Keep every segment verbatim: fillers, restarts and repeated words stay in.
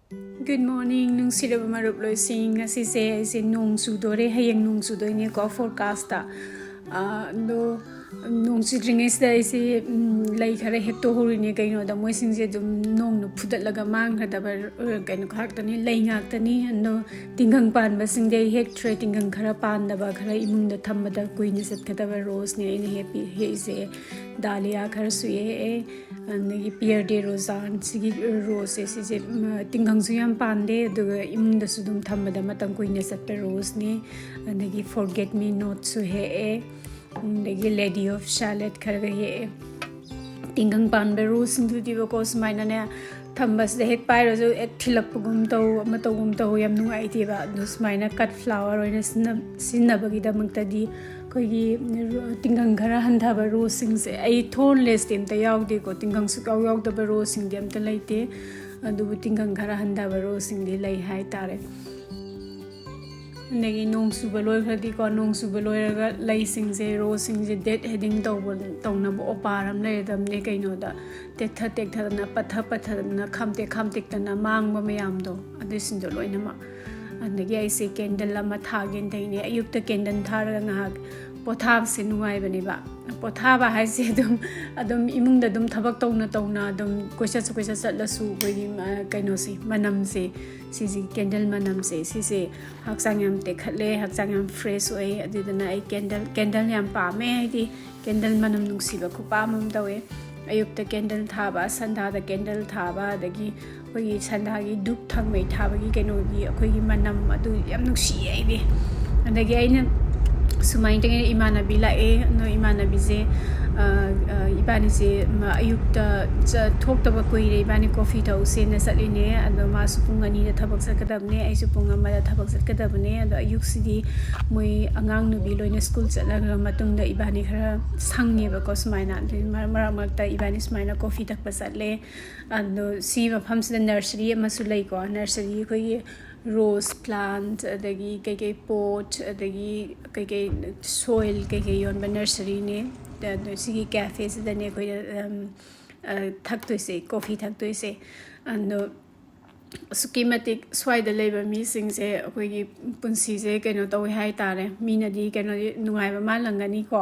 Good morning, ꯅꯨꯡꯁꯤꯔꯕ ꯃꯔꯨꯞ ꯂꯣꯏꯁꯤꯡ꯫ ꯉꯁꯤꯁꯦ ꯑꯩꯁꯦ ꯅꯣꯡ ꯆꯨꯗꯣꯔꯦ, ꯍꯌꯦꯡ ꯅꯣꯡ ꯆꯨꯗꯣꯏꯅꯦꯀꯣ forecast-ꯇ꯫ ꯑꯥ, ꯑꯗꯣ ꯅꯣꯡ ꯆꯨꯗ꯭ꯔꯤꯉꯩꯁꯤꯗ ꯑꯩꯁꯦ, ꯎꯝ, ꯂꯩ ꯈꯔ ꯍꯦꯛꯇꯣꯛꯍꯧꯔꯤꯅꯦ꯫ ꯀꯩꯅꯣꯗ ꯃꯣꯏꯁꯤꯡꯁꯦ ꯑꯗꯨꯝ ꯅꯣꯡꯅ ꯐꯨꯗꯠꯂꯒ ꯃꯥꯡꯈ꯭ꯔꯗꯕ, ꯑ, ꯀꯩꯅꯣ ꯉꯥꯛꯇꯅꯤ, ꯂꯩ ꯉꯥꯛꯇꯅꯤ꯫ ꯑꯗꯣ ꯇꯤꯡꯈꯪ ꯄꯥꯟꯕꯁꯤꯡꯗꯤ ꯑꯩ ꯍꯦꯛꯇ꯭ꯔꯦ꯫ ꯇꯤꯡꯈꯪ ꯈꯔ ꯄꯥꯟꯗꯕ, ꯈꯔ ꯏꯃꯨꯡꯗ ꯊꯝꯕꯗ ꯀꯨꯏꯅ ꯆꯠꯀꯗꯕ rose-ꯅꯦ ꯑꯩꯅ ꯍꯦꯛꯄꯤ-, ꯍꯦꯛꯏꯁꯦ꯫ Dahlia ꯈꯔꯁꯨ ꯍꯦꯛꯑꯦ꯫ ꯑꯗꯒꯤ Pierre de Rosanne, ꯁꯤꯒꯤ rose-ꯁꯦ, ꯁꯤꯁꯦ, ꯎꯝ, ꯇꯤꯡꯈꯪꯁꯨ ꯌꯥꯝ ꯄꯥꯟꯗꯦ, ꯑꯗꯨꯒ ꯏꯃꯨꯡꯗꯁꯨ ꯑꯗꯨꯝ ꯊꯝꯕꯗ ꯃꯇꯝ ꯀꯨꯏꯅ ꯆꯠꯄ rose-ꯅꯤ꯫ ꯑꯗꯒꯤ Forget Me Not-ꯁꯨ ꯍꯦꯛꯑꯦ, ꯑꯗꯒꯤ Lady of Shalott ꯈꯔꯒ ꯍꯦꯛꯑꯦ꯫ ꯇꯤꯡꯈꯪ ꯄꯥꯟꯕ rose-ꯁꯤꯡꯗꯨꯗꯤꯕꯀꯣ, ꯁꯨꯃꯥꯏꯅꯅꯦ, ꯊꯝꯕꯁꯤꯗ ꯍꯦꯛ ꯄꯥꯏꯔꯁꯨ ꯍꯦꯛ ꯊꯤꯜꯂꯛꯄꯒꯨꯝ ꯇꯧ, ꯑꯃ ꯇꯧꯒꯨꯝ ꯇꯧ, ꯌꯥꯝ ꯅꯨꯡꯉꯥꯏꯇꯦꯕ꯫ ꯑꯗꯨ ꯁꯨꯃꯥꯏꯅ cut flower ꯑꯣꯏꯅ ꯁꯤꯖꯤꯟꯅ-, ꯁꯤꯖꯤꯟꯅꯕꯒꯤꯗꯃꯛꯇꯗꯤ ꯑꯩꯈꯣꯏꯒꯤ ꯇꯤꯡꯈꯪ ꯈꯔ ꯍꯟꯊꯕ rose-ꯁꯤꯡꯁꯦ, ꯑꯩ thornless-ꯇꯤ ꯑꯝꯇ ꯌꯥꯎꯗꯦꯀꯣ, ꯇꯤꯡꯈꯪ ꯁꯨꯛꯌꯥꯎ ꯌꯥꯎꯗꯕ rose-ꯁꯤꯡꯗꯤ ꯑꯝꯇ ꯂꯩꯇꯦ꯫ ꯑꯗꯨꯕꯨ ꯇꯤꯡꯈꯪ ꯈꯔ ꯍꯟꯊꯕ rose-ꯁꯤꯡꯗꯤ ꯂꯩ ꯍꯥꯏꯇꯥꯔꯦ꯫ ꯑꯗꯒꯤ ꯅꯣꯡ ꯆꯨꯕ ꯂꯣꯏꯈ꯭ꯔꯗꯤꯀꯣ, ꯅꯣꯡ ꯆꯨꯕ ꯂꯣꯏꯔꯒ ꯂꯩꯁꯤꯡꯁꯦ, rose-ꯁꯤꯡꯁꯦ dead heading ꯇꯧꯕ, ꯇꯧꯅꯕ ꯎꯄꯥꯔ ꯑꯃ ꯂꯩꯔꯗꯕꯅꯦ꯫ ꯀꯩꯅꯣꯗ ꯇꯦꯛꯊ ꯇꯦꯛꯊꯗꯅ, ꯄꯠꯊ ꯄꯠꯊꯗꯅ, ꯈꯥꯝꯇꯦꯛ ꯈꯥꯝꯇꯦꯛꯇꯅ ꯃꯥꯡꯕ ꯃꯌꯥꯝꯗꯣ, ꯑꯗꯨꯁꯤꯡꯗꯣ ꯂꯣꯏꯅꯃꯛ꯫ ꯑꯗꯒꯤ ꯑꯩꯁꯦ candle ꯑꯃ ꯊꯥꯒꯦꯅ ꯇꯧꯔꯤꯅꯦ꯫ ꯑꯌꯨꯛꯇ candle ꯊꯥꯔꯒ ꯉꯥꯏꯍꯥꯛ ꯄꯣꯊꯥꯕꯁꯦ ꯅꯨꯡꯉꯥꯏꯕꯅꯦꯕ꯫ ꯄꯣꯊꯥꯕ ꯍꯥꯏꯁꯦ ꯑꯗꯨꯝ, ꯑꯗꯨꯝ ꯏꯃꯨꯡꯗ ꯑꯗꯨꯝ ꯊꯕꯛ ꯇꯧꯅ ꯇꯧꯅ ꯑꯗꯨꯝ ꯀꯣꯏꯆꯠꯁꯨ ꯀꯣꯏꯆꯠ ꯆꯠꯂꯁꯨ ꯑꯩꯈꯣꯏꯒꯤ, ꯑ, ꯀꯩꯅꯣꯁꯦ, ꯃꯅꯝꯁꯦ, ꯁꯤꯁꯦ, candle ꯃꯅꯝꯁꯦ, ꯁꯤꯁꯦ ꯍꯛꯆꯥꯡ ꯌꯥꯝ ꯇꯦꯛꯈꯠꯂꯦ, ꯍꯛꯆꯥꯡ ꯌꯥꯝ fresh ꯑꯣꯏ꯫ ꯑꯗꯨꯗꯨꯅ ꯑꯩ candle, candle ꯌꯥꯝ ꯄꯥꯝꯃꯦ, ꯍꯥꯏꯗꯤ candle ꯃꯅꯝ ꯅꯨꯡꯁꯤꯕ ꯈꯨꯄꯥꯝ ꯑꯃ ꯇꯧꯋꯦ꯫ ꯑꯌꯨꯛꯇ candle ꯊꯥꯕ, ꯁꯟꯗꯥꯗ candle ꯊꯥꯕ, ꯑꯗꯒꯤ ꯑꯩꯈꯣꯏꯒꯤ ꯁꯟꯗꯥꯒꯤ ꯙꯨꯞ ꯊꯥꯎꯃꯩ ꯊꯥꯕꯒꯤ ꯀꯩꯅꯣꯒꯤ ꯑꯩꯈꯣꯏꯒꯤ ꯃꯅꯝ ꯑꯗꯨ ꯌꯥꯝ ꯅꯨꯡꯁꯤꯌꯦ ꯑꯩꯗꯤ꯫ ꯑꯗꯒꯤ ꯑꯩꯅ ꯁꯨꯃꯥꯏꯅ ꯇꯧꯗꯅ ꯏꯃꯥꯟꯅꯕꯤ ꯂꯥꯛꯑꯦ꯫ ꯑꯗꯣ ꯏꯃꯥꯟꯅꯕꯤꯁꯦ, ꯑ, ꯑ, ꯏꯕꯥꯅꯤꯁꯦ, ꯃ-, ꯑꯌꯨꯛꯇ ꯆ-, ꯊꯣꯛꯇꯕ ꯀꯨꯏꯔꯦ, ꯏꯕꯥꯅꯤ coffee ꯊꯛꯎꯁꯦꯅ ꯆꯠꯂꯤꯅꯦ꯫ ꯑꯗꯣ ꯃꯥꯁꯨ ꯄꯨꯡ ꯑꯅꯤꯗ ꯊꯕꯛ ꯆꯠꯀꯗꯕꯅꯦ, ꯑꯩꯁꯨ ꯄꯨꯡ ꯑꯃꯗ ꯊꯕꯛ ꯆꯠꯀꯗꯕꯅꯦ꯫ ꯑꯗꯣ ꯑꯌꯨꯛꯁꯤꯗꯤ ꯃꯣꯏ ꯑꯉꯥꯡ ꯅꯨꯕꯤ ꯂꯣꯏꯅ school ꯆꯠꯂꯒ ꯃꯇꯨꯡꯗ ꯏꯕꯥꯅꯤ ꯈꯔ ꯁꯪꯉꯦꯕꯀꯣ ꯁꯨꯃꯥꯏꯅ꯫ ꯑꯗꯨꯒꯤ ꯃꯔꯛ, ꯃꯔꯛ ꯃꯔꯛꯇ ꯏꯕꯥꯅꯤ ꯁꯨꯃꯥꯏꯅ coffee ꯊꯛꯄ ꯆꯠꯂꯦ꯫ ꯑꯗꯣ ꯁꯤ ꯃꯐꯝꯁꯤꯗ nursery ꯑꯃꯁꯨ ꯂꯩꯀꯣ, nursery ꯑꯩꯈꯣꯏꯒꯤ rose plant, ꯑꯗꯒꯤ ꯀꯩꯀꯩ pot, ꯑꯗꯒꯤ ꯀꯩꯀꯩ soil ꯀꯩꯀꯩ ꯌꯣꯟꯕ nursery-ꯅꯦ꯫ ꯑꯗꯣ ꯁꯤꯒꯤ cafe-ꯁꯤꯗꯅꯦ ꯑꯩꯈꯣꯏꯅ, ꯎꯝ, ꯑ, ꯊꯛꯇꯣꯏꯁꯦ, coffee ꯊꯛꯇꯣꯏꯁꯦ꯫ ꯑꯗꯣ ꯑꯁꯨꯛꯀꯤ ꯃꯇꯤꯛ ꯁ꯭ꯋꯥꯏꯗ ꯂꯩꯕ ꯃꯤꯁꯤꯡꯁꯦ ꯑꯩꯈꯣꯏꯒꯤ ꯄꯨꯟꯁꯤꯁꯦ ꯀꯩꯅꯣ ꯇꯧꯋꯦ ꯍꯥꯏꯇꯥꯔꯦ꯫ ꯃꯤꯅꯗꯤ ꯀꯩꯅꯣꯗꯤ ꯅꯨꯡꯉꯥꯏꯕ ꯃꯥꯜꯂꯝꯒꯅꯤꯀꯣ,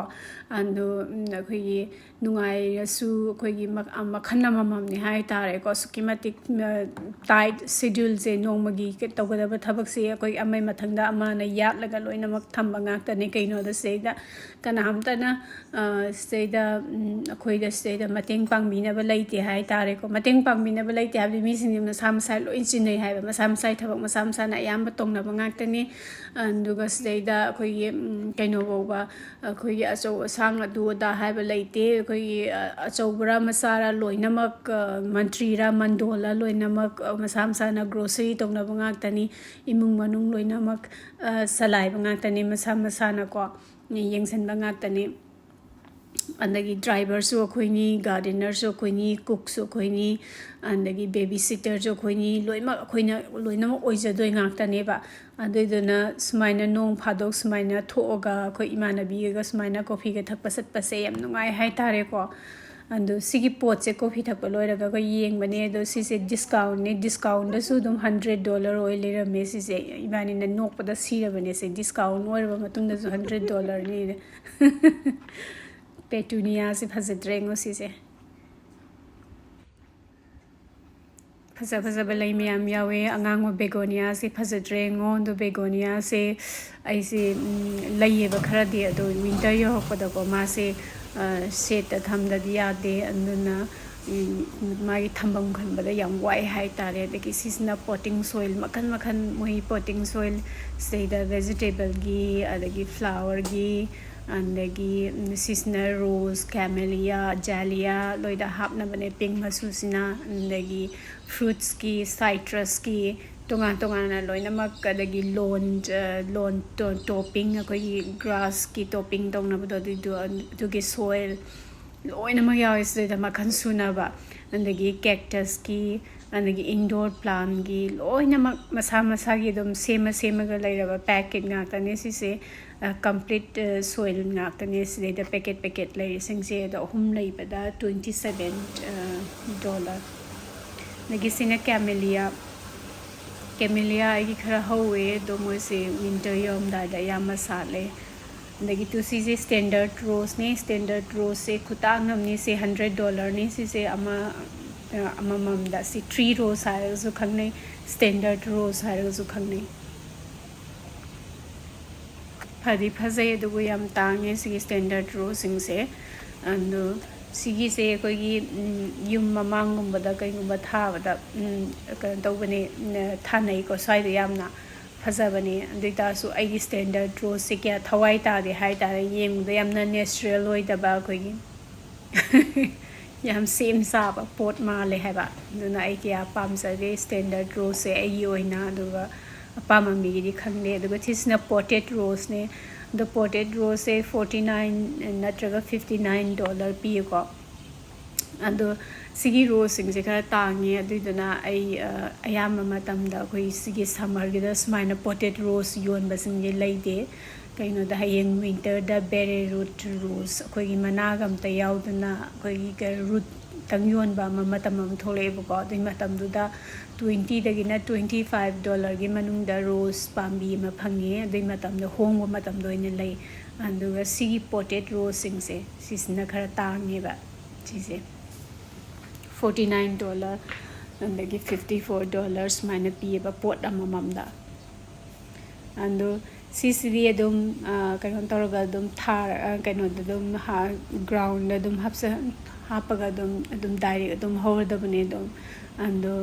ꯑꯗꯣ, ꯎꯝ, ꯑꯩꯈꯣꯏꯒꯤ ꯅꯨꯡꯉꯥꯏꯔꯁꯨ ꯑꯩꯈꯣꯏꯒꯤ ꯃ-, ꯃꯈꯜ ꯑꯃꯃꯝꯅꯤ ꯍꯥꯏꯇꯥꯔꯦꯀꯣ꯫ ꯑꯁꯨꯛꯀꯤ ꯃꯇꯤꯛ, ꯑ, tight scheduleꯁꯦ, ꯅꯣꯡꯃꯒꯤ ꯇꯧꯒꯗꯕ ꯊꯕꯛꯁꯦ ꯑꯩꯈꯣꯏ ꯑꯃꯒꯤ ꯃꯊꯪꯗ ꯑꯃꯅ ꯌꯥꯠꯂꯒ ꯂꯣꯏꯅꯃꯛ ꯊꯝꯕ ꯉꯥꯛꯇꯅꯦ꯫ ꯀꯩꯅꯣꯗ ꯁꯤꯗꯩꯗ ꯀꯅꯥꯝꯇꯅ, ꯑ, ꯁꯤꯗꯩꯗ, ꯎꯝ, ꯑꯩꯈꯣꯏꯗ ꯁꯤꯗꯩꯗ ꯃꯇꯦꯡ ꯄꯥꯡꯕꯤꯅꯕ ꯂꯩꯇꯦ ꯍꯥꯏꯇꯥꯔꯦꯀꯣ꯫ ꯃꯇꯦꯡ ꯄꯥꯡꯕꯤꯅꯕ ꯂꯩꯇꯦ ꯍꯥꯏꯕꯗꯤ ꯃꯤꯁꯤꯡꯁꯦ ꯃꯁꯥ ꯃꯁꯥ ꯂꯣꯏ ꯆꯤꯟꯅꯩ ꯍꯥꯏꯕ, ꯃꯁꯥ ꯃꯁꯥꯒꯤ ꯊꯕꯛ ꯃꯁꯥ ꯃꯁꯥꯅ ꯑꯌꯥꯝꯕ ꯇꯧꯅꯕ ꯉꯥꯛꯇꯅꯤ꯫ ꯑꯗꯨꯒ ꯁꯤꯗꯩꯗ ꯑꯩꯈꯣꯏꯒꯤ, ꯎꯝ, ꯀꯩꯅꯣ ꯐꯥꯎꯕ, ꯑꯩꯈꯣꯏꯒꯤ ꯑꯆꯧ ꯑꯁꯥꯡ ꯑꯗꯨ ꯑꯗꯥ ꯍꯥꯏꯕ ꯂꯩꯇꯦ꯫ ꯑꯩꯈꯣꯏꯒꯤ, ꯑ, ꯑꯆꯧꯕꯔꯥ ꯃꯆꯥꯔꯥ ꯂꯣꯏꯅꯃꯛ, ꯑ, ꯃꯟꯇ꯭ꯔꯤꯔꯥ ꯃꯟꯗꯣꯜꯂ ꯂꯣꯏꯅꯃꯛ, ꯑ, ꯃꯁꯥ ꯃꯁꯥꯅ grocery ꯇꯧꯅꯕ ꯉꯥꯛꯇꯅꯤ꯫ ꯏꯃꯨꯡ ꯃꯅꯨꯡ ꯂꯣꯏꯅꯃꯛ, ꯑ, ꯆꯂꯥꯏꯕ ꯉꯥꯛꯇꯅꯤ, ꯃꯁꯥ ꯃꯁꯥꯅꯀꯣ ꯌꯦꯡꯁꯤꯟꯕ ꯉꯥꯛꯇꯅꯤ꯫ ꯑꯗꯒꯤ driverꯁꯨ ꯑꯩꯈꯣꯏꯅꯤ, gardenerꯁꯨ ꯑꯩꯈꯣꯏꯅꯤ, cookꯁꯨ ꯑꯩꯈꯣꯏꯅꯤ, ꯑꯗꯒꯤ babysitterꯁꯨ ꯑꯩꯈꯣꯏꯅꯤ, ꯂꯣꯏꯅꯃꯛ ꯑꯩꯈꯣꯏꯅ ꯂꯣꯏꯅꯃꯛ ꯑꯣꯏꯖꯗꯣꯏ ꯉꯥꯛꯇꯅꯦꯕ꯫ ꯑꯗꯨꯏꯗꯨꯅ ꯁꯨꯃꯥꯏꯅ ꯅꯣꯡ ꯐꯥꯗꯣꯛ ꯁꯨꯃꯥꯏꯅ ꯊꯣꯛꯑꯒ ꯑꯩꯈꯣꯏ ꯏꯃꯥꯟꯅꯕꯤꯒ ꯁꯨꯃꯥꯏꯅ coffeeꯒ ꯊꯛꯄ ꯆꯠꯄꯁꯦ ꯌꯥꯝ ꯅꯨꯡꯉꯥꯏ ꯍꯥꯏꯇꯥꯔꯦꯀꯣ꯫ ꯑꯗꯣ ꯁꯤꯒꯤ ꯄꯣꯠꯁꯦ coffee ꯊꯛꯄ ꯂꯣꯏꯔꯒ ꯑꯩꯈꯣꯏ ꯌꯦꯡꯕꯅꯦ, ꯑꯗꯣ ꯁꯤꯁꯦ discountꯅꯦ, discountꯗꯁꯨ ꯑꯗꯨꯝ hundred dollar ꯑꯣꯏ ꯂꯩꯔꯝꯃꯦ꯫ ꯁꯤꯁꯦ ꯏꯕꯥꯅꯤꯅ ꯅꯣꯛꯄꯗ ꯁꯤꯔꯕꯅꯦ꯫ ꯁꯦ discount ꯑꯣꯏꯔꯕ ꯃꯇꯨꯡꯗꯁꯨ hundred dollarꯅꯦ꯫ Petuniaꯁꯦ ꯐꯖꯗ꯭ꯔꯥ ꯌꯦꯡꯉꯣ ꯁꯤꯁꯦ꯫ ꯐꯖ ꯐꯖꯕ ꯂꯩ ꯃꯌꯥꯝ ꯌꯥꯎꯋꯦ꯫ ꯑꯉꯥꯡꯕ begoniaꯁꯦ ꯐꯖꯗ꯭ꯔꯥ ꯌꯦꯡꯉꯣ꯫ ꯑꯗꯣ begoniaꯁꯦ ꯑꯩꯁꯦ, ꯎꯝ, ꯂꯩꯌꯦꯕ ꯈꯔꯗꯤ, ꯑꯗꯣ winter ꯌꯧꯔꯛꯄꯗꯀꯣ ꯃꯥꯁꯦ, ꯑ, shade ꯊꯝꯗꯗꯤ ꯌꯥꯗꯦ꯫ ꯑꯗꯨꯅ, ꯎꯝ, ꯃꯥꯒꯤ ꯊꯝꯐꯝ ꯈꯟꯕꯗ ꯌꯥꯝ ꯋꯥꯏ ꯍꯥꯏꯇꯥꯔꯦ꯫ ꯑꯗꯒꯤ ꯁꯤꯁꯤꯅ potting soil ꯃꯈꯜ ꯃꯈꯜ, ꯃꯣꯏ potting soil ꯁꯤꯗꯩꯗ vegetableꯒꯤ, ꯑꯗꯒꯤ flowerꯒꯤ, ꯑꯗꯒꯤ ꯁꯤꯁꯤꯅ rose, camellia, azalea ꯂꯣꯏꯗ ꯍꯥꯞꯅꯕꯅꯦ, pink ꯃꯆꯨꯁꯤꯅ꯫ ꯑꯗꯒꯤ fruitsꯀꯤ, citrusꯀꯤ ꯇꯣꯉꯥꯟ ꯇꯣꯉꯥꯟꯅ ꯂꯣꯏꯅꯃꯛ, ꯑꯗꯒꯤ lawn, ꯑ, lawn to-, topping, ꯑꯩꯈꯣꯏꯒꯤ grassꯀꯤ topping ꯇꯧꯅꯕꯗꯣ, ꯑꯗꯨꯏꯗꯣ, ꯑꯗꯨꯒꯤ soil ꯂꯣꯏꯅꯃꯛ ꯌꯥꯎꯋꯦ ꯁꯤꯗꯩꯗ, ꯃꯈꯜ ꯁꯨꯅꯕ꯫ ꯑꯗꯒꯤ cactusꯀꯤ, ꯑꯗꯒꯤ indoor plantꯀꯤ ꯂꯣꯏꯅꯃꯛ ꯃꯁꯥ ꯃꯁꯥꯒꯤ ꯑꯗꯨꯝ ꯁꯦꯝꯃ ꯁꯦꯝꯃꯒ ꯂꯩꯔꯕ packet ꯉꯥꯛꯇꯅꯦ ꯁꯤꯁꯦ꯫ ꯑ, complete, ꯑ, soil ꯉꯥꯛꯇꯅꯦ ꯁꯤꯗꯩꯗ packet packet ꯂꯩꯔꯤꯁꯤꯡꯁꯦ꯫ ꯑꯗꯣ ꯑꯍꯨꯝ ꯂꯩꯕꯗ twenty seven, ꯑ, dollar꯫ ꯑꯗꯒꯤ ꯁꯤꯅ camellia꯫ Camellia ꯑꯩꯒꯤ ꯈꯔ ꯍꯧꯋꯦ, ꯑꯗꯣ ꯃꯣꯏꯁꯦ winter ꯌꯧꯔꯝꯗꯥꯏꯗ ꯑꯌꯥꯝꯕ ꯁꯥꯠꯂꯦ꯫ ꯑꯗꯒꯤ ꯇꯨ ꯁꯤꯁꯦ standard roseꯅꯦ꯫ Standard roseꯁꯦ ꯈꯨꯇꯥꯡ ꯑꯃꯅꯤ꯫ ꯁꯦ hundred dollarꯅꯤ꯫ ꯁꯤꯁꯦ ꯑꯃ, ꯑ, ꯑꯃꯃꯝꯗ꯫ ꯁꯤ tree rose ꯍꯥꯏꯔꯒꯁꯨ ꯈꯪꯅꯩ, standard rose ꯍꯥꯏꯔꯒꯁꯨ ꯈꯪꯅꯩ꯫ ꯐꯗꯤ ꯐꯖꯩ, ꯑꯗꯨꯕꯨ ꯌꯥꯝ ꯇꯥꯡꯉꯦ ꯁꯤꯒꯤ standard roseꯁꯤꯡꯁꯦ꯫ ꯑꯗꯣ ꯁꯤꯒꯤꯁꯦ ꯑꯩꯈꯣꯏꯒꯤ, ꯎꯝ, ꯌꯨꯝ ꯃꯃꯥꯡꯒꯨꯝꯕꯗ ꯀꯩꯒꯨꯝꯕ ꯊꯥꯕꯗ, ꯎꯝ, ꯀꯩꯅꯣ ꯇꯧꯕꯅꯦ, ꯎꯝ, ꯊꯥꯅꯩꯀꯣ ꯁ꯭ꯋꯥꯏꯗ ꯌꯥꯝꯅ꯫ ꯐꯖꯕꯅꯦ꯫ ꯑꯗꯨ ꯑꯣꯏꯇꯥꯔꯁꯨ ꯑꯩꯒꯤ standard roseꯁꯦ ꯀꯌꯥ ꯊꯋꯥꯏ ꯇꯥꯗꯦ ꯍꯥꯏꯇꯥꯔꯦ꯫ ꯌꯦꯡꯕꯗ ꯌꯥꯝꯅ natural ꯑꯣꯏꯗꯕ ꯑꯩꯈꯣꯏꯒꯤ꯫ ꯌꯥꯝ ꯁꯦꯝ ꯁꯥꯕ ꯄꯣꯠ ꯃꯥꯜꯂꯦ ꯍꯥꯏꯕ꯫ ꯑꯗꯨꯅ ꯑꯩ ꯀꯌꯥ ꯄꯥꯝꯖꯗꯦ standard roseꯁꯦ ꯑꯩꯒꯤ ꯑꯣꯏꯅ꯫ ꯑꯗꯨꯒ ꯑꯄꯥꯝꯕ ꯃꯤꯒꯤꯗꯤ ꯈꯪꯗꯦ꯫ ꯑꯗꯨꯒ ꯁꯤꯁꯤꯅ potted roseꯅꯦ꯫ ꯑꯗꯣ potted roseꯁꯦ forty nine ꯅꯠꯇ꯭ꯔꯒ fifty nine dollar ꯄꯤꯌꯦꯀꯣ꯫ ꯑꯗꯣ ꯁꯤꯒꯤ roseꯁꯤꯡꯁꯦ ꯈꯔ ꯇꯥꯡꯉꯦ, ꯑꯗꯨꯏꯗꯨꯅ ꯑꯩ, ꯑ, ꯑꯌꯥꯝꯕ ꯃꯇꯝꯗ ꯑꯩꯈꯣꯏ ꯁꯤꯒꯤ summerꯒꯤꯗ ꯁꯨꯃꯥꯏꯅ potted rose ꯌꯣꯟꯕꯁꯤꯡꯁꯦ ꯂꯩꯗꯦ꯫ ꯀꯩꯅꯣꯗ ꯍꯌꯦꯡ winterꯗ bare root rose, ꯑꯩꯈꯣꯏꯒꯤ ꯃꯅꯥꯒ ꯑꯝꯇ ꯌꯥꯎꯗꯅ ꯑꯩꯈꯣꯏꯒꯤ ꯀ-, rootꯇꯪ ꯌꯣꯟꯕ ꯑꯃ ꯃꯇꯝ ꯑꯃ ꯊꯣꯛꯂꯛꯑꯦꯕꯀꯣ꯫ ꯑꯗꯨꯏ ꯃꯇꯝꯗꯨꯗ twentyꯗꯒꯤꯅ twenty five dollarꯒꯤ ꯃꯅꯨꯡꯗ rose ꯄꯥꯝꯕꯤ ꯑꯃ ꯐꯪꯉꯦ꯫ ꯑꯗꯨꯏ ꯃꯇꯝꯗ ꯍꯣꯡꯕ ꯃꯇꯝꯗ ꯑꯣꯏꯅ ꯂꯩ꯫ ꯑꯗꯨꯒ ꯁꯤꯒꯤ potted roseꯁꯤꯡꯁꯦ ꯁꯤꯁꯤꯅ ꯈꯔ ꯇꯥꯡꯉꯦꯕ꯫ ꯁꯤꯁꯦ forty nine dollar, ꯑꯗꯒꯤ fifty four dollar ꯁꯨꯃꯥꯏꯅ ꯄꯤꯌꯦꯕ ꯄꯣꯠ ꯑꯃꯃꯝꯗ꯫ ꯑꯗꯣ ꯁꯤꯁꯤꯗꯤ ꯑꯗꯨꯝ, ꯑ, ꯀꯩꯅꯣ ꯇꯧꯔꯒ ꯑꯗꯨꯝ ꯊꯥꯔ-, ꯑ, ꯀꯩꯅꯣꯗ ꯑꯗꯨꯝ ꯍꯥ-, groundꯗ ꯑꯗꯨꯝ ꯍꯥꯞꯆ-, ꯍꯥꯞꯄꯒ ꯑꯗꯨꯝ, ꯑꯗꯨꯝ direct ꯑꯗꯨꯝ ꯍꯧꯔꯗꯕꯅꯦ ꯑꯗꯨꯝ꯫ ꯑꯗꯣ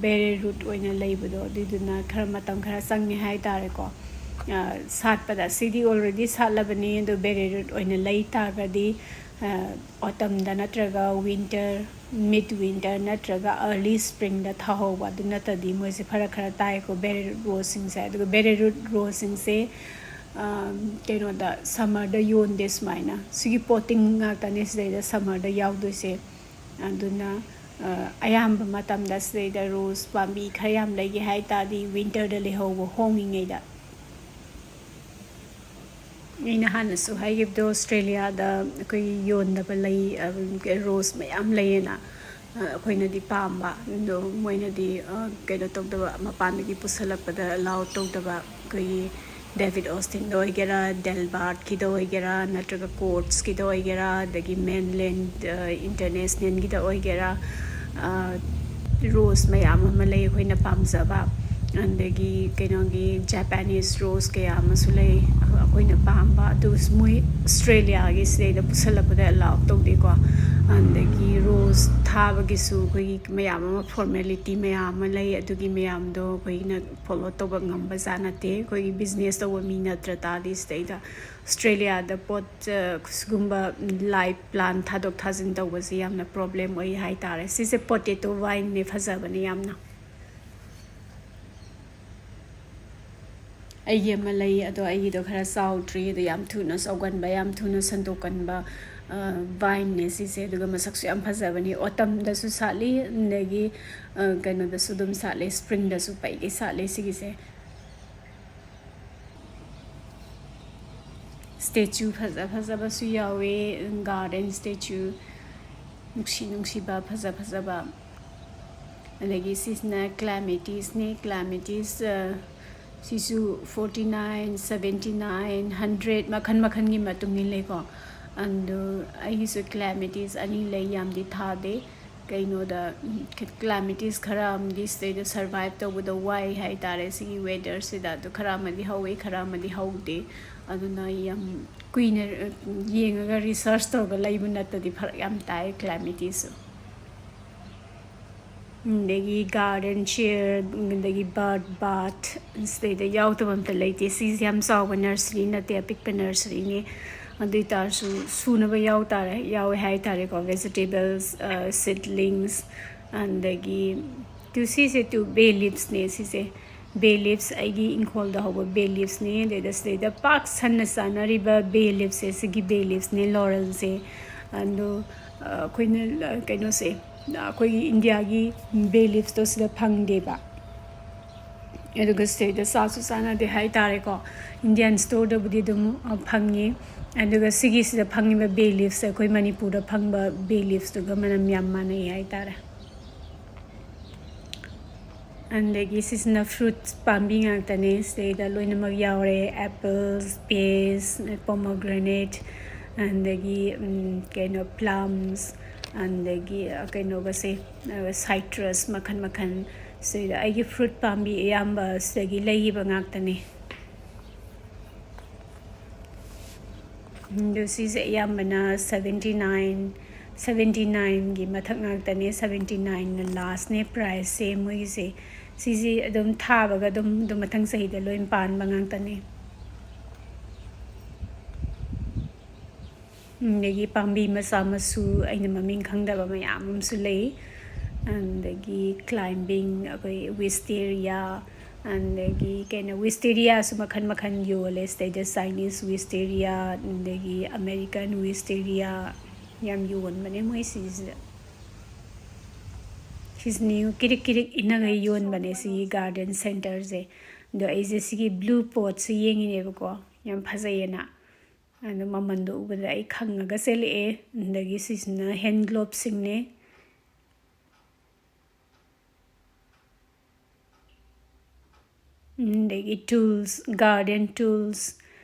bare root ꯑꯣꯏꯅ ꯂꯩꯕꯗꯣ, ꯑꯗꯨꯏꯗꯨꯅ ꯈꯔ ꯃꯇꯝ ꯈꯔ ꯆꯪꯉꯦ ꯍꯥꯏꯇꯥꯔꯦꯀꯣ꯫ ꯑ, ꯁꯥꯠꯄꯗ ꯁꯤꯗꯤ already ꯁꯥꯠꯂꯕꯅꯤ꯫ ꯑꯗꯣ bare root ꯑꯣꯏꯅ ꯂꯩ ꯇꯥꯔꯒꯗꯤ, ꯑ, autumnꯗ ꯅꯠꯇ꯭ꯔꯒ winter, mid winter ꯅꯠꯇ꯭ꯔꯒ early springꯗ ꯊꯥꯍꯧꯕ, ꯑꯗꯨ ꯅꯠꯇ꯭ꯔꯗꯤ ꯃꯣꯏꯁꯦ ꯐꯔꯛ ꯈꯔ ꯇꯥꯏꯀꯣ, bare root roseꯁꯤꯡꯁꯦ꯫ ꯑꯗꯨꯒ bare root roseꯁꯤꯡꯁꯦ, ꯑ, ꯀꯩꯅꯣꯗ, summerꯗ ꯌꯣꯟꯗꯦ ꯁꯨꯃꯥꯏꯅ꯫ ꯁꯤꯒꯤ potting ꯉꯥꯛꯇꯅꯦ ꯁꯤꯗꯩꯗ summerꯗ ꯌꯥꯎꯗꯣꯏꯁꯦ꯫ ꯑꯗꯨꯅ, ꯑ, ꯑꯌꯥꯝꯕ ꯃꯇꯝꯗ ꯁꯤꯗꯩꯗ rose ꯄꯥꯝꯕꯤ ꯈꯔ ꯌꯥꯝ ꯂꯩꯒꯦ ꯍꯥꯏ ꯇꯥꯔꯗꯤ winterꯗ ꯂꯩꯍꯧꯕ, ꯍꯣꯡꯉꯤꯉꯩꯗ꯫ ꯑꯩꯅ ꯍꯥꯟꯅꯁꯨ ꯍꯥꯏꯈꯤꯕꯗꯣ, Australiaꯗ ꯑꯩꯈꯣꯏꯒꯤ ꯌꯣꯟꯗꯕ ꯂꯩ, ꯑ, rose ꯃꯌꯥꯝ ꯂꯩꯌꯦꯅ꯫ ꯑꯩꯈꯣꯏꯅꯗꯤ ꯄꯥꯝꯕ, ꯑꯗꯣ ꯃꯣꯏꯅꯗꯤ ꯀꯩꯅꯣ ꯇꯧꯗꯕ, ꯃꯄꯥꯟꯗꯒꯤ ꯄꯨꯁꯜꯂꯛꯄꯗ ꯑꯦꯂꯥꯎ ꯇꯧꯗꯕ꯫ ꯑꯩꯈꯣꯏꯒꯤ ꯗꯦꯕꯤꯠ ꯑꯣꯁꯇꯤꯟꯗ ꯑꯣꯏꯒꯦꯔꯥ, ꯗꯦꯜꯕꯥꯔꯠꯀꯤꯗ ꯑꯣꯏꯒꯦꯔꯥ, ꯅꯠꯇ꯭ꯔꯒ ꯀꯣꯔꯠꯁꯀꯤꯗ ꯑꯣꯏꯒꯦꯔꯥ, ꯑꯗꯒꯤ ꯃꯦꯟꯂꯦꯟ ꯏꯟꯇꯔꯅꯦꯁꯅꯦꯜꯒꯤꯗ ꯑꯣꯏꯒꯦꯔꯥ, ꯔꯣꯁ ꯃꯌꯥꯝ ꯑꯃ ꯂꯩ ꯑꯩꯈꯣꯏꯅ ꯄꯥꯝꯖꯕ꯫ ꯑꯗꯒꯤ ꯀꯩꯅꯣꯒꯤ ꯖꯄꯥꯅꯤꯁ ꯔꯣꯁ ꯀꯌꯥ ꯑꯃꯁꯨ ꯂꯩ ꯑꯩꯈꯣꯏꯅ ꯄꯥꯝꯕ꯫ ꯑꯗꯨ ꯃꯣꯏ ꯑꯁꯇ꯭ꯔꯦꯂꯤꯌꯥꯒꯤ ꯁꯤꯗꯩꯗ ꯄꯨꯁꯜꯂꯛꯄꯗ ꯑꯦꯂꯥꯎ ꯇꯧꯗꯦꯀꯣ꯫ ꯑꯗꯒꯤ ꯔꯣꯁ ꯊꯥꯕꯒꯤꯁꯨ ꯑꯩꯈꯣꯏꯒꯤ ꯃꯌꯥꯝ ꯑꯃ ꯐꯣꯔꯃꯦꯂꯤꯇꯤ ꯃꯌꯥꯝ ꯑꯃ ꯂꯩ꯫ ꯑꯗꯨꯒꯤ ꯃꯌꯥꯝꯗꯣ ꯑꯩꯈꯣꯏꯅ ꯐꯣꯂꯣ ꯇꯧꯕ ꯉꯝꯕ ꯖꯥꯠ ꯅꯠꯇꯦ꯫ ꯑꯩꯈꯣꯏꯒꯤ ꯕꯤꯖꯤꯅꯦꯁ ꯇꯧꯕ ꯃꯤ ꯅꯠꯇ꯭ꯔ ꯇꯥꯔꯗꯤ ꯁꯤꯗꯩꯗ ꯑꯁꯇ꯭ꯔꯦꯂꯤꯌꯥꯗ ꯄꯣꯠ, ꯑ, ꯁꯤꯒꯨꯝꯕ ꯂꯥꯏ ꯄ꯭ꯂꯥꯟ ꯊꯥꯗꯣꯛ ꯊꯥꯖꯤꯟ ꯇꯧꯕꯁꯦ ꯌꯥꯝꯅ ꯄ꯭ꯔꯣꯕ꯭ꯂꯦꯝ ꯑꯣꯏ ꯍꯥꯏꯇꯥꯔꯦ꯫ ꯁꯤꯁꯦ ꯄꯣꯇꯦꯇꯣ ꯚꯥꯏꯟꯅꯦ, ꯐꯖꯕꯅꯦ ꯌꯥꯝꯅ꯫ ꯑꯩꯒꯤ ꯑꯃ ꯂꯩ, ꯑꯗꯣ ꯑꯩꯒꯤꯗꯣ ꯈꯔ ꯆꯥꯎꯗ꯭ꯔꯤ, ꯑꯗꯣ ꯌꯥꯝ ꯊꯨꯅ ꯆꯥꯎꯒꯟꯕ, ꯌꯥꯝ ꯊꯨꯅ ꯁꯟꯗꯣꯛꯀꯟꯕ, ꯑ, ꯚꯥꯏꯟꯅꯦ ꯁꯤꯁꯦ꯫ ꯑꯗꯨꯒ ꯃꯁꯛꯁꯨ ꯌꯥꯝ ꯐꯖꯕꯅꯤ꯫ ꯑꯣꯇꯝꯗꯁꯨ ꯁꯥꯠꯂꯤ, ꯑꯗꯒꯤ, ꯑ, ꯀꯩꯅꯣꯗꯁꯨ ꯑꯗꯨꯝ ꯁꯥꯠꯂꯤ, ꯁ꯭ꯄ꯭ꯔꯤꯡꯗꯁꯨ ꯄꯩꯒꯩ ꯁꯥꯠꯂꯤ ꯁꯤꯒꯤꯁꯦ꯫ ꯁ꯭ꯇꯦꯆꯨ ꯐꯖ ꯐꯖꯕꯁꯨ ꯌꯥꯎꯋꯦ, ꯒꯥꯔꯗꯦꯟ ꯁ꯭ꯇꯦꯆꯨ ꯅꯨꯡꯁꯤ ꯅꯨꯡꯁꯤꯕ ꯐꯖ ꯐꯖꯕ꯫ ꯑꯗꯒꯤ ꯁꯤꯁꯤꯅ ꯀ꯭ꯂꯦꯃꯤꯇꯤꯁꯅꯦ꯫ ꯀ꯭ꯂꯦꯃꯤꯇꯤꯁ, ꯑ, ꯁꯤꯁꯨ forty nine, seventy nine, hundred ꯃꯈꯜ ꯃꯈꯜꯒꯤ ꯃꯇꯨꯡ ꯏꯜꯂꯦꯀꯣ꯫ ꯑꯗꯨ ꯑꯩꯒꯤꯁꯨ ꯀ꯭ꯂꯦꯃꯤꯇꯤꯁ ꯑꯅꯤ ꯂꯩ, ꯌꯥꯝꯗꯤ ꯊꯥꯗꯦ꯫ ꯀꯩꯅꯣꯗ, ꯎꯝ, ꯀ꯭ꯂꯥꯏꯃꯦꯇꯤꯁ ꯈꯔ ꯑꯃꯗꯤ ꯁꯤꯗꯩꯗ ꯁꯔꯚꯥꯏꯚ ꯇꯧꯕꯗ ꯋꯥꯏ ꯍꯥꯏꯇꯥꯔꯦ, ꯁꯤꯒꯤ ꯋꯦꯗꯔꯁꯤꯗ꯫ ꯑꯗꯨ ꯈꯔ ꯑꯃꯗꯤ ꯍꯧꯋꯦ, ꯈꯔ ꯑꯃꯗꯤ ꯍꯧꯗꯦ꯫ ꯑꯗꯨꯅ ꯌꯥꯝ ꯀꯨꯏꯅ, ꯑ, ꯌꯦꯡꯉꯒ ꯔꯤꯁꯔꯁ ꯇꯧꯔꯒ ꯂꯩꯕ ꯅꯠꯇꯗꯤ ꯐꯔꯛ ꯌꯥꯝ ꯇꯥꯏ ꯀ꯭ꯂꯥꯏꯃꯦꯇꯤꯁꯁꯨ꯫ ꯑꯗꯒꯤ ꯒꯥꯔꯗꯦꯟ ꯆꯤꯌꯔ, ꯑꯗꯒꯤ ꯕꯔꯠ ꯕꯥꯊ, ꯁꯤꯗꯩꯗ ꯌꯥꯎꯗꯕ ꯑꯝꯇ ꯂꯩꯇꯦ꯫ ꯁꯤꯁꯦ ꯌꯥꯝ ꯆꯥꯎꯕ ꯅꯔꯁꯔꯤ ꯅꯠꯇꯦ, ꯑꯄꯤꯛꯄ ꯅꯔꯁꯔꯤꯅꯤ꯫ ꯑꯗꯨ ꯑꯣꯏ ꯇꯥꯔꯁꯨ ꯁꯨꯅꯕ ꯌꯥꯎ ꯇꯥꯔꯦ, ꯌꯥꯎꯋꯦ ꯍꯥꯏ ꯇꯥꯔꯦꯀꯣ꯫ ꯚꯦꯖꯤꯇꯦꯕꯜꯁ, ꯑ, ꯁꯤꯗꯂꯤꯡꯁ, ꯑꯗꯒꯤ ꯇꯨ ꯁꯤꯁꯦ ꯇꯨ ꯕꯦ ꯂꯤꯞꯁꯅꯦ ꯁꯤꯁꯦ꯫ ꯕꯦ ꯂꯤꯞꯁ, ꯑꯩꯒꯤ ꯏꯪꯈꯣꯜꯗ ꯍꯧꯕ ꯕꯦ ꯂꯤꯞꯁꯅꯦ꯫ ꯑꯗꯩꯗ ꯁꯤꯗꯩꯗ ꯄꯥꯛ ꯁꯟꯅ ꯆꯥꯅꯔꯤꯕ ꯕꯦ ꯂꯤꯞꯁꯁꯦ, ꯁꯤꯒꯤ ꯕꯦ ꯂꯤꯞꯁꯅꯦ, ꯂꯣꯔꯦꯜꯁꯦ꯫ ꯑꯗꯣ, ꯑ, ꯑꯩꯈꯣꯏꯅ, ꯑ, ꯀꯩꯅꯣꯁꯦ, ꯑꯩꯈꯣꯏꯒꯤ ꯏꯟꯗꯤꯌꯥꯒꯤ ꯕꯦ ꯂꯤꯞꯁꯇꯣ ꯁꯤꯗ ꯐꯪꯗꯦꯕ꯫ ꯑꯗꯨꯒ ꯁꯤꯗꯩꯗ ꯆꯥꯁꯨ ꯆꯥꯟꯅꯗꯦ ꯍꯥꯏꯇꯥꯔꯦꯀꯣ꯫ ꯏꯟꯗꯤꯌꯥꯟ ꯁ꯭ꯇꯣꯔꯗꯕꯨꯗꯤ ꯑꯗꯨꯝ, ꯑ, ꯐꯪꯉꯤ꯫ ꯑꯗꯨꯒ ꯁꯤꯒꯤꯁꯤꯗ ꯐꯪꯉꯤꯕ ꯕꯦ ꯂꯤꯐꯁꯦ ꯑꯩꯈꯣꯏ ꯃꯅꯤꯄꯨꯔꯗ ꯐꯪꯕ ꯕꯦ ꯂꯤꯐꯁꯇꯨꯒ ꯃꯅꯝ ꯌꯥꯝ ꯃꯥꯟꯅꯩ ꯍꯥꯏꯇꯥꯔꯦ꯫ ꯑꯗꯒꯤ ꯁꯤꯁꯤꯅ ꯐ꯭ꯔꯨꯠꯁ ꯄꯥꯝꯕꯤ ꯉꯥꯛꯇꯅꯦ꯫ ꯁꯤꯗꯩꯗ ꯂꯣꯏꯅꯃꯛ ꯌꯥꯎꯔꯦ: apples, pears, pomegranate, ꯑꯗꯒꯤ, ꯎꯝ, ꯀꯩꯅꯣ, plums, ꯑꯗꯒꯤ, ꯑ, ꯀꯩꯅꯣꯒꯁꯦ, ꯑ, citrus ꯃꯈꯜ ꯃꯈꯜ꯫ ꯁꯤꯗ ꯑꯩꯒꯤ ꯐ꯭ꯔꯨꯠ ꯄꯥꯝꯕꯤ ꯑꯌꯥꯝꯕ ꯁꯤꯗꯒꯤ ꯂꯩꯈꯤꯕ ꯉꯥꯛꯇꯅꯦ꯫ ꯑꯗꯣ ꯁꯤꯁꯦ ꯑꯌꯥꯝꯕꯅ seventy nine, seventy nineꯒꯤ ꯃꯊꯛ ꯉꯥꯛꯇꯅꯦ, seventy nineꯅ lastꯅꯦ priceꯁꯦ ꯃꯣꯏꯒꯤꯁꯦ꯫ ꯁꯤꯁꯦ ꯑꯗꯨꯝ ꯊꯥꯕꯒ ꯑꯗꯨꯝ, ꯑꯗꯨꯝ ꯃꯊꯪ ꯆꯍꯤꯗ ꯂꯣꯏ ꯄꯥꯟꯕ ꯉꯥꯛꯇꯅꯦ꯫ ꯑꯗꯒꯤ ꯄꯥꯝꯕꯤ ꯃꯆꯥ ꯃꯁꯨ ꯑꯩꯅ ꯃꯃꯤꯡ ꯈꯪꯗꯕ ꯃꯌꯥꯝ ꯑꯃꯁꯨ ꯂꯩ꯫ ꯑꯗꯒꯤ climbing, ꯑꯩꯈꯣꯏ wisteria, ꯑꯗꯒꯤ ꯀꯩꯅꯣ, wisteriaꯁꯨ ꯃꯈꯜ ꯃꯈꯜ ꯌꯣꯜꯂꯦ ꯁꯤꯗꯩꯗ, Chinese wisteria, ꯑꯗꯒꯤ American wisteria ꯌꯥꯝ ꯌꯣꯟꯕꯅꯦ ꯃꯣꯏ ꯁꯤꯁꯤꯗ꯫ ꯁꯤꯁꯤꯅꯤ ꯀꯤꯔꯤꯛ ꯀꯤꯔꯤꯛ ꯏꯟꯅꯒꯩ ꯌꯣꯟꯕꯅꯦ ꯁꯤꯒꯤ garden centreꯁꯦ꯫ ꯑꯗꯣ ꯑꯩꯁꯦ ꯁꯤꯒꯤ blue potꯁꯦ ꯌꯦꯡꯉꯤꯅꯦꯕꯀꯣ, ꯌꯥꯝ ꯐꯖꯩꯌꯦꯅ꯫ ꯑꯗꯣ ꯃꯃꯟꯗꯣ ꯎꯕꯗ ꯑꯩ ꯈꯪꯉꯒ ꯆꯦꯜꯂꯛꯑꯦ꯫ ꯑꯗꯒꯤ ꯁꯤꯁꯤꯅ hand gloveꯁꯤꯡꯅꯦ꯫ ꯑꯗꯒꯤ tools, garden tools,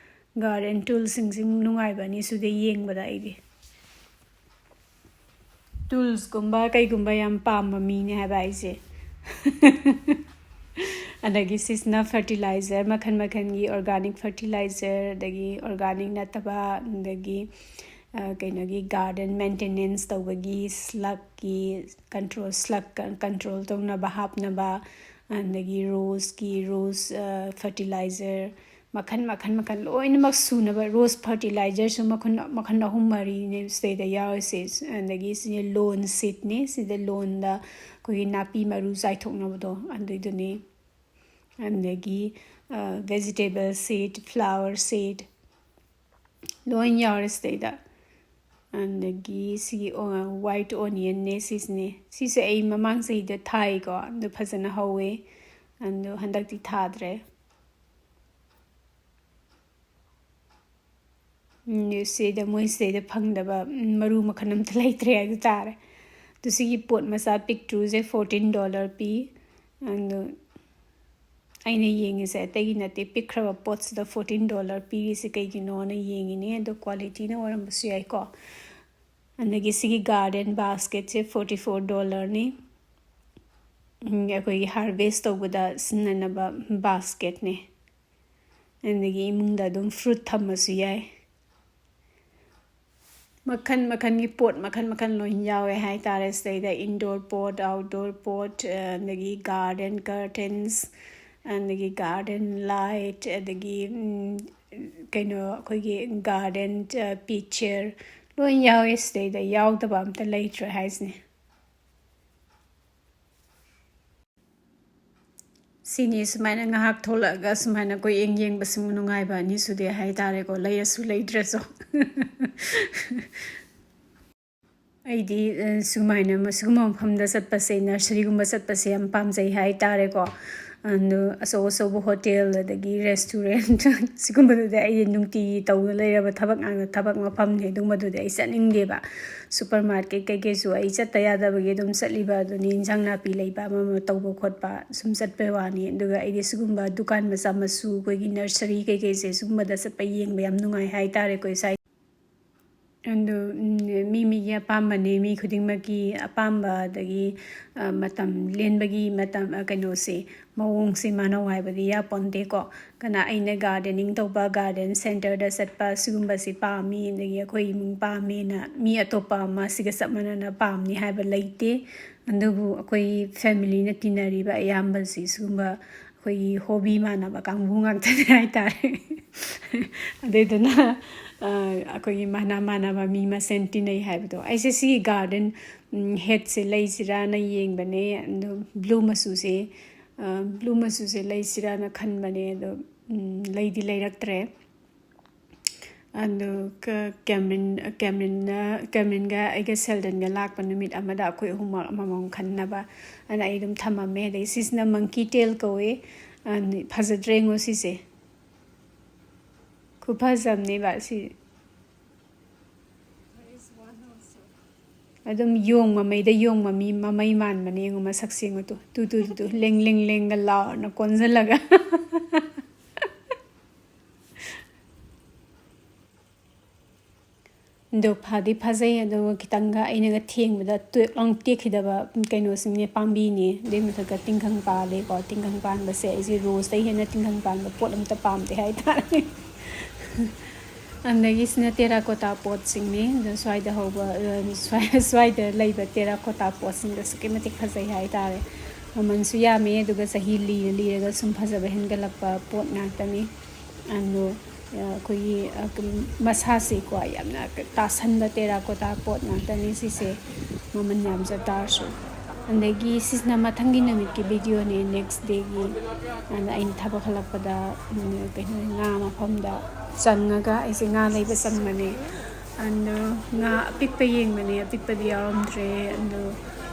garden toolꯁꯤꯡꯁꯤ ꯅꯨꯡꯉꯥꯏꯕꯅꯤ ꯁꯤꯗ ꯌꯦꯡꯕꯗ ꯑꯩꯗꯤ꯫ Toolsꯀꯨꯝꯕ ꯀꯩꯒꯨꯝꯕ ꯌꯥꯝ ꯄꯥꯝꯕ ꯃꯤꯅꯦ ꯍꯥꯏꯕ ꯑꯩꯁꯦ꯫ ꯑꯗꯒꯤ ꯁꯤꯁꯤꯅ fertilizer ꯃꯈꯜ ꯃꯈꯜꯒꯤ, organic fertilizer, ꯑꯗꯒꯤ organic ꯅꯠꯇꯕ, ꯑꯗꯒꯤ, ꯑ, ꯀꯩꯅꯣꯒꯤ garden maintenance ꯇꯧꯕꯒꯤ slugꯀꯤ control, slug control ꯇꯧꯅꯕ ꯍꯥꯞꯅꯕ, ꯑꯗꯒꯤ roseꯀꯤ, rose, ꯑ, fertilizer, ꯃꯈꯜ, ꯃꯈꯜ, ꯃꯈꯜ ꯂꯣꯏꯅꯃꯛ ꯁꯨꯅꯕ rose fertilizerꯁꯨ ꯃꯈꯜ, ꯃꯈꯜ ꯑꯍꯨꯝ ꯃꯔꯤꯅꯦ ꯁꯤꯗꯩꯗ ꯌꯥꯎꯔꯤꯁꯦ꯫ ꯑꯗꯒꯤ ꯁꯤꯅꯦ lawn seedꯅꯦ, ꯁꯤꯗ lawnꯗ ꯑꯩꯈꯣꯏꯒꯤ ꯅꯥꯄꯤ ꯃꯔꯨ ꯆꯥꯏꯊꯣꯛꯅꯕꯗꯣ ꯑꯗꯨꯏꯗꯨꯅꯦ꯫ ꯑꯗꯒꯤ, ꯑ, vegetable seed, flower seed ꯂꯣꯏ ꯌꯥꯎꯔꯦ ꯁꯤꯗꯩꯗ꯫ ꯑꯗꯒꯤ ꯁꯤꯒꯤ ꯑꯣ-, white onionꯅꯦ ꯁꯤꯁꯤꯅꯦ꯫ ꯁꯤꯁꯦ ꯑꯩ ꯃꯃꯥꯡ ꯆꯍꯤꯗ ꯊꯥꯏꯀꯣ, ꯑꯗꯨ ꯐꯖꯅ ꯍꯧꯋꯦ꯫ ꯑꯗꯨ ꯍꯟꯗꯛꯇꯤ ꯊꯥꯗ꯭ꯔꯦ꯫ ꯎꯝ, ꯁꯤꯗ, ꯃꯣꯏ ꯁꯤꯗꯩꯗ ꯐꯪꯗꯕ, ꯎꯝ, ꯃꯔꯨ ꯃꯈꯜ ꯑꯝꯇ ꯂꯩꯇ꯭ꯔꯦ ꯍꯥꯏꯕ ꯇꯥꯔꯦ꯫ ꯑꯗꯨ ꯁꯤꯒꯤ ꯄꯣꯠ ꯃꯆꯥ ꯄꯤꯛꯇ꯭ꯔꯨꯁꯦ fourteen dollar ꯄꯤ꯫ ꯑꯗꯨ ꯑꯩꯅ ꯌꯦꯡꯉꯤꯁꯦ ꯑꯇꯩꯒꯤ ꯅꯠꯇꯦ, ꯄꯤꯛꯈ꯭ꯔꯕ ꯄꯣꯠꯁꯤꯗ fourteen dollar ꯄꯤꯔꯤꯁꯦ ꯀꯩꯒꯤꯅꯣꯅ ꯌꯦꯡꯉꯤꯅꯦ꯫ ꯑꯗꯣ qualityꯅ ꯑꯣꯏꯔꯝꯕꯁꯨ ꯌꯥꯏꯀꯣ꯫ ꯑꯗꯒꯤ ꯁꯤꯒꯤ garden basketꯁꯦ forty four dollarꯅꯤ꯫ ꯎꯝ, ꯑꯩꯈꯣꯏꯒꯤ harvest ꯇꯧꯕꯗ ꯁꯤꯖꯤꯟꯅꯅꯕ basketꯅꯦ꯫ ꯑꯗꯒꯤ ꯏꯃꯨꯡꯗ ꯑꯗꯨꯝ fruit ꯊꯝꯃꯁꯨ ꯌꯥꯏ꯫ ꯃꯈꯜ ꯃꯈꯜꯒꯤ ꯄꯣꯠ ꯃꯈꯜ ꯃꯈꯜ ꯂꯣꯏ ꯌꯥꯎꯋꯦ ꯍꯥꯏꯇꯥꯔꯦ ꯁꯤꯗꯩꯗ꯫ Indoor pot, outdoor pot, ꯑꯗꯒꯤ garden curtains, ꯑꯗꯒꯤ garden light, ꯑꯗꯒꯤ, ꯎꯝ, ꯀꯩꯅꯣ, ꯑꯩꯈꯣꯏꯒꯤ garden, ꯑ, pitcher ꯂꯣꯏ ꯌꯥꯎꯋꯦ ꯁꯤꯗꯩꯗ꯫ ꯌꯥꯎꯗꯕ ꯑꯝꯇ ꯂꯩꯇ꯭ꯔꯦ ꯍꯥꯏꯁꯤꯅꯦ꯫ ꯁꯤꯅꯤ ꯁꯨꯃꯥꯏꯅ ꯉꯥꯏꯍꯥꯛ ꯊꯣꯛꯂꯛꯑꯒ ꯁꯨꯃꯥꯏꯅ ꯀꯣꯏꯌꯦꯡ ꯌꯦꯡꯕꯁꯤꯃꯨꯛ ꯅꯨꯡꯉꯥꯏꯕ ꯑꯅꯤ ꯁꯨꯗꯦ ꯍꯥꯏꯇꯥꯔꯦꯀꯣ, ꯂꯩꯔꯁꯨ ꯂꯩꯗ꯭ꯔꯁꯨ꯫ ꯑꯩꯗꯤ, ꯑ, ꯁꯨꯃꯥꯏꯅ ꯃ-, ꯁꯤꯒꯨꯝꯕ ꯃꯐꯝꯗ ꯆꯠꯄꯁꯦ, nurseryꯒꯨꯝꯕ ꯆꯠꯄꯁꯦ ꯌꯥꯝ ꯄꯥꯝꯖꯩ ꯍꯥꯏꯇꯥꯔꯦꯀꯣ꯫ ꯑꯗꯣ ꯑꯆꯧ ꯑꯆꯧꯕ hotel ꯑꯗꯒꯤ restaurant ꯁꯤꯒꯨꯝꯕꯗꯨꯗꯤ ꯑꯩꯗꯤ ꯅꯨꯡꯇꯤꯒꯤ ꯇꯧꯅ ꯂꯩꯔꯕ ꯊꯕꯛ ꯉꯥꯛꯇ, ꯊꯕꯛ ꯃꯐꯝꯅꯤ, ꯑꯗꯨꯝꯕꯗꯨꯗꯤ ꯑꯩ ꯆꯠꯅꯤꯡꯗꯦꯕ꯫ Supermarket ꯀꯩꯀꯩꯁꯨ ꯑꯩ ꯆꯠꯇ ꯌꯥꯗꯕꯒꯤ ꯑꯗꯨꯝ ꯆꯠꯂꯤꯕ ꯑꯗꯨꯅꯤ, ꯏꯟꯁꯥꯡ ꯅꯥꯄꯤ ꯂꯩꯕ ꯑꯃ ꯑꯃ ꯇꯧꯕ ꯈꯣꯠꯄ ꯁꯨꯝ ꯆꯠꯄꯩ ꯋꯥꯅꯤ꯫ ꯑꯗꯨꯒ ꯑꯩꯗꯤ ꯁꯤꯒꯨꯝꯕ ꯗꯨꯀꯥꯟ ꯃꯆꯥ ꯃꯁꯨ, ꯑꯩꯈꯣꯏꯒꯤ nursery ꯀꯩꯀꯩꯁꯦ, ꯁꯤꯒꯨꯝꯕꯗ ꯆꯠꯄ ꯌꯦꯡꯕ ꯌꯥꯝ ꯅꯨꯡꯉꯥꯏ ꯍꯥꯏꯇꯥꯔꯦꯀꯣ ꯏꯁꯥ꯫ ꯑꯗꯨ, ꯎꯝ, ꯃꯤ ꯃꯤꯒꯤ ꯑꯄꯥꯝꯕꯅꯦ, ꯃꯤ ꯈꯨꯗꯤꯡꯃꯛꯀꯤ ꯑꯄꯥꯝꯕ, ꯑꯗꯒꯤ, ꯑ, ꯃꯇꯝ ꯂꯦꯟꯕꯒꯤ ꯃꯇꯝ, ꯑ, ꯀꯩꯅꯣꯁꯦ, ꯃꯑꯣꯡꯁꯦ ꯃꯥꯟꯅꯧ ꯍꯥꯏꯕꯗꯤ ꯌꯥꯄꯣꯟꯇꯦꯀꯣ꯫ ꯀꯅꯥ, ꯑꯩꯅ gardening ꯇꯧꯕ, garden centreꯗ ꯆꯠꯄ, ꯁꯤꯒꯨꯝꯕꯁꯤ ꯄꯥꯝꯃꯤ, ꯑꯗꯒꯤ ꯑꯩꯈꯣꯏ ꯏꯃꯨꯡ ꯄꯥꯝꯃꯦꯅ ꯃꯤ ꯑꯇꯣꯞꯄ ꯑꯃ ꯁꯤꯒ ꯆꯞ ꯃꯥꯟꯅꯅ ꯄꯥꯝꯅꯤ ꯍꯥꯏꯕ ꯂꯩꯇꯦ꯫ ꯑꯗꯨꯕꯨ ꯑꯩꯈꯣꯏ familyꯅ ꯇꯤꯟꯅꯔꯤꯕ ꯑꯌꯥꯝꯕꯁꯤ ꯁꯤꯒꯨꯝꯕ ꯑꯩꯈꯣꯏꯒꯤ hobby ꯃꯥꯟꯅꯕ ꯀꯥꯡꯕꯨ ꯉꯥꯛꯇꯅꯦ ꯍꯥꯏꯇꯥꯔꯦ꯫ ꯑꯗꯨꯗꯨꯅ, ꯑ, ꯑꯩꯈꯣꯏꯒꯤ ꯃꯥꯟꯅ ꯃꯥꯟꯅꯕ ꯃꯤ ꯃꯁꯦꯟ ꯇꯤꯟꯅꯩ ꯍꯥꯏꯕꯗꯣ꯫ ꯑꯩꯁꯦ ꯁꯤꯒꯤ garden, ꯎꯝ, hatꯁꯦ ꯂꯩꯁꯤꯔꯥꯅ ꯌꯦꯡꯕꯅꯦ꯫ ꯑꯗꯣ blue ꯃꯆꯨꯁꯦ, ꯑ, blue ꯃꯆꯨꯁꯦ ꯂꯩꯁꯤꯔꯥꯅ ꯈꯟꯕꯅꯦ꯫ ꯑꯗꯣ, ꯎꯝ, ꯂꯩꯗꯤ ꯂꯩꯔꯛꯇ꯭ꯔꯦ꯫ ꯑꯗꯨꯒ ꯀꯦꯝꯔꯤꯟ ꯀꯦꯝꯔꯤꯟꯅ ꯀꯦꯝꯔꯤꯟꯒ ꯑꯩꯒ ꯁꯦꯜꯗꯟꯒ ꯂꯥꯛꯄ ꯅꯨꯃꯤꯠ ꯑꯃꯗ ꯑꯩꯈꯣꯏ ꯑꯍꯨꯝꯃꯛ ꯑꯃꯃꯝ ꯈꯟꯅꯕ ꯑꯅ ꯑꯩ ꯑꯗꯨꯝ ꯊꯝꯃꯝꯃꯦ꯫ ꯑꯗꯩ ꯁꯤꯁꯤꯅ ꯃꯪꯀꯤ ꯇꯦꯜ ꯀꯧꯋꯦ꯫ ꯐꯖꯗ꯭ꯔꯦ ꯌꯦꯡꯉꯣ ꯁꯤꯁꯦ꯫ ꯈꯨꯐꯖꯝꯅꯦꯕ ꯁꯤ꯫ ꯑꯗꯨꯝ ꯌꯣꯡ ꯃꯃꯩꯗ ꯌꯣꯡ ꯃꯃꯤ ꯃꯃꯩ ꯃꯥꯟꯕꯅꯦ ꯌꯦꯡꯉꯣ ꯃꯁꯛꯁꯦ ꯌꯦꯡꯉꯣ ꯇꯨ ꯇꯨ ꯇꯨ ꯇꯨ ꯂꯦꯡ ꯂꯦꯡ ꯂꯦꯡꯒ ꯂꯥꯎꯔꯅ ꯀꯣꯟꯁꯤꯜꯂꯒ꯫ ꯑꯗꯣ ꯐꯗꯤ ꯐꯖꯩ ꯑꯗꯨꯒ ꯈꯤꯇꯪꯒ ꯑꯩꯅꯒ ꯊꯦꯡꯕꯗ ꯇꯨꯌꯦꯛ ꯂꯥꯎ ꯇꯦꯛꯈꯤꯗꯕ ꯀꯩꯅꯣꯁꯤꯡꯅꯦ ꯄꯥꯝꯕꯤꯅꯦ꯫ ꯑꯗꯨꯏ ꯃꯊꯛꯇ ꯇꯤꯡꯈꯪ ꯄꯥꯜꯂꯦꯀꯣ꯫ ꯇꯤꯡꯈꯪ ꯄꯥꯟꯕꯁꯦ ꯑꯩꯁꯦ ꯔꯣꯁꯇꯩ ꯍꯦꯟꯅ ꯇꯤꯡꯈꯪ ꯄꯥꯟꯕ ꯄꯣꯠ ꯑꯝꯇ ꯄꯥꯝꯗꯦ ꯍꯥꯏꯇꯥꯔꯦ꯫ ꯑꯗꯒꯤ ꯁꯤꯅ ꯇꯦꯔꯥꯀꯣꯇꯥ ꯄꯣꯠꯁꯤꯡꯅꯤ꯫ ꯑꯗꯣ ꯁ꯭ꯋꯥꯏꯗ ꯍꯧꯕ ꯁ꯭ꯋꯥꯏ ꯁ꯭ꯋꯥꯏꯗ ꯂꯩꯕ ꯇꯦꯔꯥꯀꯣꯇꯥ ꯄꯣꯠꯁꯤꯡꯗꯣ ꯑꯁꯨꯛꯀꯤ ꯃꯇꯤꯛ ꯐꯖꯩ ꯍꯥꯏꯇꯥꯔꯦ꯫ ꯃꯃꯜꯁꯨ ꯌꯥꯝꯃꯦ ꯑꯗꯨꯒ ꯆꯍꯤ ꯂꯤꯔ ꯂꯤꯔꯒ ꯁꯨꯝ ꯐꯖꯕ ꯍꯦꯟꯒꯠꯂꯛꯄ ꯄꯣꯠ ꯉꯥꯛꯇꯅꯤ꯫ ꯑꯗꯣ ꯑꯩꯈꯣꯏꯒꯤ ꯃꯁꯥꯁꯤꯀꯣ ꯌꯥꯝꯅ ꯇꯥꯁꯟꯕ ꯇꯦꯔꯥꯀꯣꯇꯥ ꯄꯣꯠ ꯉꯥꯛꯇꯅꯤ ꯁꯤꯁꯦ꯫ ꯃꯃꯜ ꯌꯥꯝꯖ ꯇꯥꯔꯁꯨ꯫ ꯑꯗꯒꯤ ꯁꯤꯁꯤꯅ ꯃꯊꯪꯒꯤ ꯅꯨꯃꯤꯠꯀꯤ ꯚꯤꯗꯤꯑꯣꯅꯦ, ꯅꯦꯛꯁ ꯗꯦꯒꯤ꯫ ꯑꯗ ꯑꯩꯅ ꯊꯕꯛ ꯍꯜꯂꯛꯄꯗ ꯀꯩꯅꯣ ꯉꯥ ꯃꯐꯝꯗ ꯆꯪꯉꯒ ꯑꯩꯁꯦ ꯉꯥ ꯂꯩꯕ ꯆꯪꯕꯅꯦ꯫ ꯑꯗꯣ ꯉꯥ ꯑꯄꯤꯛꯄ ꯌꯦꯡꯕꯅꯦ, ꯑꯄꯤꯛꯄꯗꯤ ꯌꯥꯎꯔꯝꯗ꯭ꯔꯦ꯫ ꯑꯗꯣ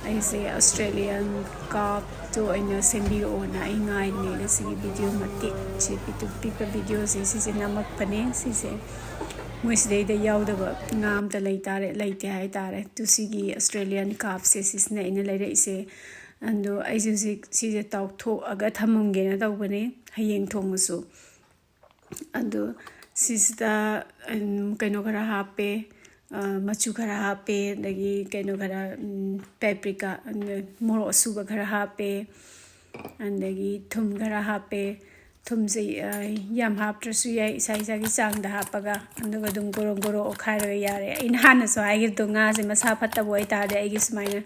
ꯑꯩꯁꯦ ꯑꯣꯁꯇ꯭ꯔꯦꯂꯤꯌꯥꯟ ꯀꯥꯞꯇꯣ ꯑꯣꯏꯅ ꯁꯦꯝꯕꯤꯔꯛꯑꯣꯅ ꯑꯩ ꯉꯥꯏꯔꯤꯉꯩꯗ ꯁꯤꯒꯤ ꯚꯤꯗꯤꯑꯣ ꯃꯇꯦꯛꯁꯦ ꯄꯤꯛꯇꯨ ꯄꯤꯛꯄ ꯚꯤꯗꯤꯑꯣꯁꯦ ꯁꯤꯁꯦ ꯅꯝꯃꯛꯄꯅꯦ꯫ ꯁꯤꯁꯦ ꯃꯣꯏ ꯁꯤꯗꯩꯗ ꯌꯥꯎꯗꯕ ꯉꯥ ꯑꯝꯇ ꯂꯩꯇꯥꯔꯦ ꯂꯩꯇꯦ ꯍꯥꯏꯇꯥꯔꯦ꯫ ꯑꯗꯨ ꯁꯤꯒꯤ ꯑꯣꯁꯇ꯭ꯔꯦꯂꯤꯌꯥꯟ ꯀꯥꯞꯁꯦ ꯁꯤꯁꯤꯅ ꯑꯩꯅ ꯂꯩꯔꯛꯏꯁꯦ꯫ ꯑꯗꯣ ꯑꯩꯁꯦ ꯍꯧꯖꯤꯛ ꯁꯤꯁꯦ ꯇꯥꯎꯊꯣꯛꯑꯒ ꯊꯝꯃꯝꯒꯦꯅ ꯇꯧꯕꯅꯦ, ꯍꯌꯦꯡ ꯊꯣꯡꯉꯁꯨ꯫ ꯑꯗꯣ ꯁꯤꯁꯤꯗ ꯀꯩꯅꯣ ꯈꯔ ꯍꯥꯞꯄꯦ, ꯃꯆꯨ ꯈꯔ ꯍꯥꯞꯄꯦ, ꯑꯗꯒꯤ ꯀꯩꯅꯣ ꯈꯔ, ꯄꯦꯄ꯭ꯔꯤꯀꯥ, ꯃꯣꯔꯣꯛ ꯑꯁꯨꯕ ꯈꯔ ꯍꯥꯞꯄꯦ꯫ ꯑꯗꯒꯤ ꯊꯨꯝ ꯈꯔ ꯍꯥꯞꯄꯦ꯫ ꯊꯨꯝꯁꯦ ꯌꯥꯝ ꯍꯥꯞꯇ꯭ꯔꯁꯨ ꯌꯥꯏ, ꯏꯁꯥ ꯏꯁꯥꯒꯤ ꯆꯥꯡꯗ ꯍꯥꯞꯄꯒ꯫ ꯑꯗꯨꯒ ꯑꯗꯨꯝ ꯒꯣꯔꯣ ꯒꯣꯔꯣ ꯑꯣꯠꯈꯥꯏꯔꯒ ꯌꯥꯔꯦ꯫ ꯑꯩꯅ ꯍꯥꯟꯅꯁꯨ ꯍꯥꯏꯈꯤꯕꯗꯣ, ꯉꯥꯁꯦ ꯃꯁꯥ ꯐꯠꯇꯕ ꯑꯣꯏꯇꯥꯔꯗꯤ ꯑꯩꯒꯤ ꯁꯨꯃꯥꯏꯅ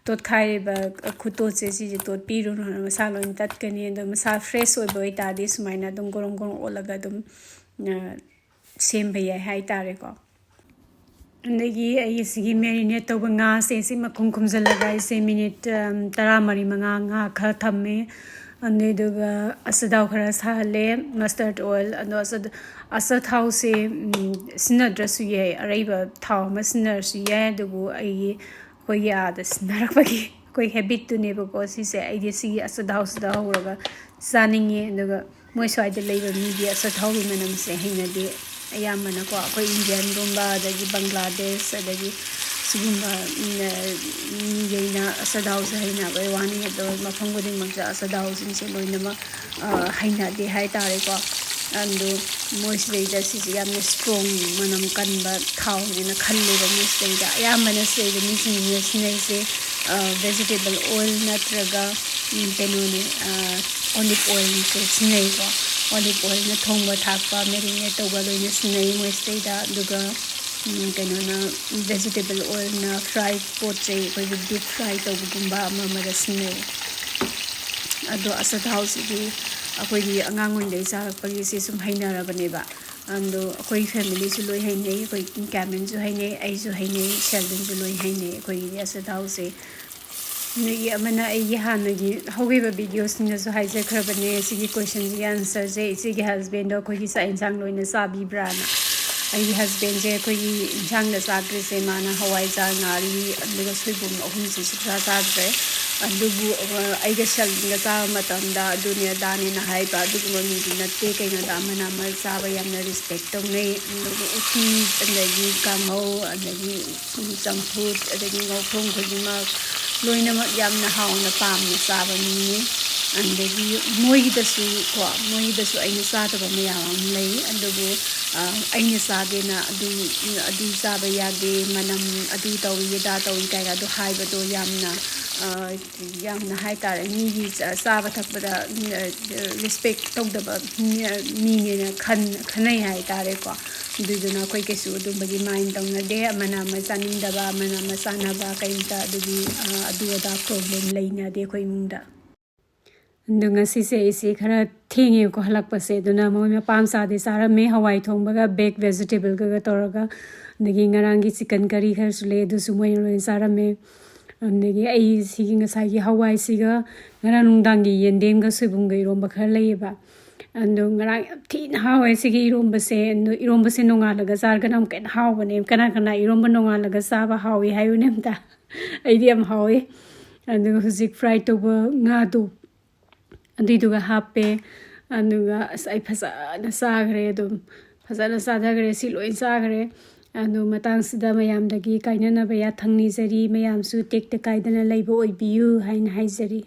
ꯇꯣꯠꯈꯥꯏꯔꯤꯕ ꯈꯨꯇꯣꯠꯁꯦ ꯁꯤꯁꯦ ꯇꯣꯠꯄꯤꯔꯨꯅꯨ, ꯃꯁꯥ ꯂꯣꯏꯅ ꯇꯠꯀꯅꯤ꯫ ꯑꯗꯣ ꯃꯁꯥ ꯐ꯭ꯔꯦꯁ ꯑꯣꯏꯕ ꯑꯣꯏꯇꯥꯔꯗꯤ ꯁꯨꯃꯥꯏꯅ ꯑꯗꯨꯝ ꯒꯣꯔꯣꯡ ꯒꯣꯔꯣꯡ ꯑꯣꯠꯂꯒ ꯑꯗꯨꯝ ꯁꯦꯝꯕ ꯌꯥꯏ ꯍꯥꯏꯇꯥꯔꯦꯀꯣ꯫ ꯑꯗꯒꯤ ꯑꯩꯒꯤ ꯁꯤꯒꯤ ꯃꯦꯔꯤꯅꯦꯠ ꯇꯧꯕ ꯉꯥꯁꯦ ꯁꯤ ꯃꯈꯨꯝ ꯈꯨꯝꯖꯤꯜꯂꯒ ꯑꯩꯁꯦ ꯃꯤꯅꯤꯠ ꯇꯔꯥꯃꯔꯤ ꯃꯉꯥ ꯉꯥ ꯈꯔ ꯊꯝꯃꯦ꯫ ꯑꯗꯨꯏꯗꯨꯒ ꯑꯆꯥꯊꯥꯎ ꯈꯔ ꯁꯥꯍꯜꯂꯦ, mustard oil꯫ ꯑꯗꯣ ꯑꯆꯥ- ꯑꯆꯥꯊꯥꯎꯁꯦ, ꯎꯝ, ꯁꯤꯖꯤꯟꯅꯗ꯭ꯔꯁꯨ ꯌꯥꯏ, ꯑꯔꯩꯕ ꯊꯥꯎ ꯑꯃ ꯁꯤꯖꯤꯟꯅꯔꯁꯨ ꯌꯥꯏ꯫ ꯑꯗꯨꯕꯨ ꯑꯩꯒꯤ, ꯑꯩꯈꯣꯏꯒꯤ ꯑꯥꯗ ꯁꯤꯖꯤꯟꯅꯔꯛꯄꯒꯤ ꯑꯩꯈꯣꯏ habitꯇꯨꯅꯦꯕꯀꯣ ꯁꯤꯁꯦ꯫ ꯑꯩꯗꯤ ꯁꯤꯒꯤ ꯑꯆꯥꯊꯥꯎꯁꯤꯗ ꯍꯧꯔꯒ ꯆꯥꯅꯤꯡꯉꯦ꯫ ꯑꯗꯨꯒ ꯃꯣꯏ ꯁ꯭ꯋꯥꯏꯗ ꯂꯩꯕ ꯃꯤꯗꯤ ꯑꯆꯥꯊꯥꯎꯒꯤ ꯃꯅꯝꯁꯦ ꯍꯩꯅꯗꯦ꯫ ꯑꯌꯥꯝꯕꯅꯀꯣ ꯑꯩꯈꯣꯏ Indianꯒꯨꯝꯕ, ꯑꯗꯒꯤ ꯕꯪꯒ꯭ꯂꯥꯗꯦꯁ, ꯑꯗꯒꯤ ꯁꯤꯒꯨꯝꯕ, ꯎꯝ, ꯃꯤꯈꯩꯅ ꯑꯆꯥꯊꯥꯎꯁꯦ ꯍꯩꯅꯕꯩ ꯋꯥꯅꯤ꯫ ꯑꯗꯣ ꯃꯐꯝ ꯈꯨꯗꯤꯡꯃꯛꯇ ꯑꯆꯥꯊꯥꯎꯁꯤꯡꯁꯦ ꯂꯣꯏꯅꯃꯛ, ꯑ, ꯍꯩꯅꯗꯦ ꯍꯥꯏꯇꯥꯔꯦꯀꯣ꯫ ꯑꯗꯣ ꯃꯣꯏꯁꯤꯗꯩꯗ ꯁꯤꯁꯦ ꯌꯥꯝꯅ strong, ꯃꯅꯝ ꯀꯟꯕ ꯊꯥꯎꯅꯦꯅ ꯈꯜꯂꯦꯕ ꯃꯣꯏꯁꯤꯗꯩꯗ꯫ ꯑꯌꯥꯝꯕꯅ ꯁꯤꯗꯩꯗ ꯃꯤꯁꯤꯡꯁꯤꯅ ꯁꯤꯖꯤꯟꯅꯩꯁꯦ, ꯑ, vegetable oil ꯅꯠꯇ꯭ꯔꯒ, ꯎꯝ, ꯀꯩꯅꯣꯅꯦ, ꯑ, olive oilꯁꯦ ꯁꯤꯖꯤꯟꯅꯩꯀꯣ꯫ Olive oilꯅ ꯊꯣꯡꯕ ꯊꯥꯛꯄ, marinate ꯇꯧꯕ ꯂꯣꯏꯅ ꯁꯤꯖꯤꯟꯅꯩ ꯃꯣꯏꯁꯤꯗꯩꯗ꯫ ꯑꯗꯨꯒ, ꯎꯝ, ꯀꯩꯅꯣꯅ, vegetable oilꯅ fry ꯄꯣꯠ ꯆꯩ ꯑꯩꯈꯣꯏꯒꯤ deep fry ꯇꯧꯕꯒꯨꯝꯕ ꯑꯃ ꯑꯃꯗ ꯁꯤꯖꯤꯟꯅꯩ꯫ ꯑꯗꯣ ꯑꯆꯥꯊꯥꯎꯁꯤꯗꯤ ꯑꯩꯈꯣꯏꯒꯤ ꯑꯉꯥꯡ ꯑꯣꯏꯔꯤꯉꯩ ꯆꯥꯔꯛꯄꯒꯤꯁꯦ ꯁꯨꯝ ꯍꯩꯅꯔꯕꯅꯦꯕ꯫ ꯑꯗꯣ ꯑꯩꯈꯣꯏ familyꯁꯨ ꯂꯣꯏ ꯍꯩꯅꯩ, ꯑꯩꯈꯣꯏ ꯀꯦꯃꯦꯟꯁꯨ ꯍꯩꯅꯩ, ꯑꯩꯁꯨ ꯍꯩꯅꯩ, ꯁꯦꯜꯗꯟꯁꯨ ꯂꯣꯏ ꯍꯩꯅꯩ ꯑꯩꯈꯣꯏꯒꯤꯗꯤ ꯑꯆꯥꯊꯥꯎꯁꯦ꯫ ꯅꯣꯏꯒꯤ ꯑꯃꯅ ꯑꯩꯒꯤ ꯍꯥꯟꯅꯒꯤ ꯍꯧꯈꯤꯕ videoꯁꯤꯡꯗꯁꯨ ꯍꯥꯏꯖꯈ꯭ꯔꯕꯅꯦ, ꯁꯤꯒꯤ questionꯁꯤꯒꯤ answerꯁꯦ, ꯏꯆꯦꯒꯤ husbandꯗꯣ ꯑꯩꯈꯣꯏꯒꯤ ꯆꯥꯛ ꯌꯦꯟꯁꯥꯡ ꯂꯣꯏꯅ ꯆꯥꯕꯤꯕ꯭ꯔꯥꯅ꯫ ꯑꯩꯒꯤ husbandꯁꯦ ꯑꯩꯈꯣꯏꯒꯤ ꯌꯦꯟꯁꯥꯡꯗ ꯆꯥꯗ꯭ꯔꯤꯁꯦ, ꯃꯥꯅ ꯍꯋꯥꯏꯖꯥꯔ, ꯉꯥꯔꯤ, ꯑꯗꯨꯒ ꯁꯣꯏꯕꯨꯝ ꯑꯍꯨꯝꯁꯤ ꯁꯨꯡꯆꯥ ꯆꯥꯗ꯭ꯔꯦ꯫ ꯑꯗꯨꯕꯨ, ꯑ, ꯑꯩꯒ ꯁꯦꯜꯗꯟꯒ ꯆꯥꯕ ꯃꯇꯝꯗ ꯑꯗꯨꯅꯦ ꯑꯗꯥꯅꯦꯅ ꯍꯥꯏꯕ ꯑꯗꯨꯒꯨꯝꯕ ꯃꯤꯗꯤ ꯅꯠꯇꯦ꯫ ꯀꯩꯅꯣꯗ ꯑꯃꯅ ꯑꯃ ꯆꯥꯕ ꯌꯥꯝꯅ respect ꯇꯧꯅꯩ꯫ ꯑꯗꯨꯒ ꯎꯇꯤ, ꯑꯗꯒꯤ ꯀꯥꯡꯍꯧ, ꯑꯗꯒꯤ ꯆꯝꯐꯨꯠ, ꯑꯗꯒꯤ ꯉꯧꯊꯣꯡ ꯈꯨꯗꯤꯡꯃꯛ ꯂꯣꯏꯅꯃꯛ ꯌꯥꯝꯅ ꯍꯥꯎꯅ ꯄꯥꯝꯅ ꯆꯥꯕ ꯃꯤꯅꯤ꯫ ꯑꯗꯒꯤ ꯃꯣꯏꯒꯤꯗꯁꯨ ꯀꯣ, ꯃꯣꯏꯒꯤꯗꯁꯨ ꯑꯩꯅ ꯆꯥꯗꯕ ꯃꯌꯥꯝ ꯑꯃ ꯂꯩ꯫ ꯑꯗꯨꯕꯨ, ꯑ, ꯑꯩꯅ ꯆꯥꯗꯦꯅ ꯑꯗꯨ, ꯑꯗꯨ ꯆꯥꯕ ꯌꯥꯗꯦ, ꯃꯅꯝ ꯑꯗꯨ ꯇꯧꯏ, ꯑꯗꯥ ꯇꯧꯏ ꯀꯥꯏꯅ ꯑꯗꯨ ꯍꯥꯏꯕꯗꯣ ꯌꯥꯝꯅ, ꯑ, ꯌꯥꯝꯅ ꯍꯥꯏꯇꯥꯔꯦ, ꯃꯤꯒꯤ ꯆꯥ-, ꯆꯥꯕ ꯊꯛꯄꯗ, ꯎꯝ, ꯑ, respect ꯇꯧꯗꯕ ꯃꯤ-, ꯃꯤꯅꯦꯅ ꯈꯟ-, ꯈꯟꯅꯩ ꯍꯥꯏꯇꯥꯔꯦꯀꯣ꯫ ꯑꯗꯨꯗꯨꯅ ꯑꯩꯈꯣꯏ ꯀꯩꯁꯨ ꯑꯗꯨꯝꯕꯒꯤ mind ꯇꯧꯅꯗꯦ꯫ ꯑꯃꯅ ꯑꯃ ꯆꯥꯅꯤꯡꯗꯕ, ꯑꯃꯅ ꯑꯃ ꯆꯥꯅꯕ, ꯀꯩꯝꯇ ꯑꯗꯨꯒꯤ, ꯑ, ꯑꯗꯨ ꯑꯗꯥ problem ꯂꯩꯅꯗꯦ ꯑꯩꯈꯣꯏ ꯏꯃꯨꯡꯗ꯫ ꯑꯗꯣ ꯉꯁꯤꯁꯦ ꯑꯩꯁꯦ ꯈꯔ ꯊꯦꯡꯉꯦꯕꯀꯣ ꯍꯜꯂꯛꯄꯁꯦ, ꯑꯗꯨꯅ ꯃꯣꯏ ꯃꯄꯥ ꯃꯆꯥꯗꯤ ꯆꯥꯔꯝꯃꯦ, ꯍꯋꯥꯏ ꯊꯣꯡꯕꯒ baked vegetableꯒꯒ ꯇꯧꯔꯒ, ꯑꯗꯒꯤ ꯉꯔꯥꯡꯒꯤ chicken curry ꯈꯔꯁꯨ ꯂꯩ, ꯑꯗꯨꯁꯨ ꯃꯣꯏꯅ ꯂꯣꯏꯅ ꯆꯥꯔꯝꯃꯦ꯫ ꯑꯗꯒꯤ ꯑꯩ ꯁꯤꯒꯤ ꯉꯁꯥꯏꯒꯤ ꯍꯋꯥꯏꯁꯤꯒ ꯉꯔꯥꯡ ꯅꯨꯡꯗꯥꯡꯒꯤ ꯌꯦꯟꯗꯦꯝꯒ ꯁꯣꯏꯕꯨꯝꯒ ꯏꯔꯣꯝꯕ ꯈꯔ ꯂꯩꯌꯦꯕ꯫ ꯑꯗꯣ ꯉꯔꯥꯡ ꯌꯥꯝ ꯊꯤꯅ ꯍꯥꯎꯋꯦ ꯁꯤꯒꯤ ꯏꯔꯣꯝꯕꯁꯦ꯫ ꯑꯗꯣ ꯏꯔꯣꯝꯕꯁꯦ ꯅꯣꯡꯉꯥꯜꯂꯒ ꯆꯥꯔꯒꯅ ꯑꯃꯨꯛꯀ ꯍꯦꯟꯅ ꯍꯥꯎꯕꯅꯦ꯫ ꯀꯅꯥ ꯀꯅꯥ ꯏꯔꯣꯝꯕ ꯅꯣꯡꯉꯥꯜꯂꯒ ꯆꯥꯕ ꯍꯥꯎꯏ ꯍꯥꯏꯌꯨꯅꯦ ꯑꯝꯇ꯫ ꯑꯩꯗꯤ ꯌꯥꯝ ꯍꯥꯎꯋꯦ꯫ ꯑꯗꯨꯒ ꯍꯧꯖꯤꯛ ꯐ꯭ꯔꯥꯏ ꯇꯧꯕ ꯉꯥꯗꯣ ꯑꯗꯨꯏꯗꯨꯒ ꯍꯥꯞꯄꯦ꯫ ꯑꯗꯨꯒ ꯑꯁ ꯑꯩ ꯐꯖꯅ ꯆꯥꯈ꯭ꯔꯦ꯫ ꯑꯗꯨꯝ ꯐꯖꯅ ꯆꯥꯊꯈ꯭ꯔꯦ꯫ ꯁꯤ ꯂꯣꯏ ꯆꯥꯈ꯭ꯔꯦ꯫ ꯑꯗꯨ ꯃꯇꯥꯡꯁꯤꯗ ꯃꯌꯥꯝꯗꯒꯤ ꯀꯥꯏꯅꯅꯕ ꯌꯥꯊꯪ ꯅꯤꯖꯔꯤ꯫ ꯃꯌꯥꯝꯁꯨ ꯇꯦꯛꯇ ꯀꯥꯏꯗꯅ ꯂꯩꯕ ꯑꯣꯏꯕꯤꯌꯨ ꯍꯥꯏꯅ ꯍꯥꯏꯖꯔꯤ꯫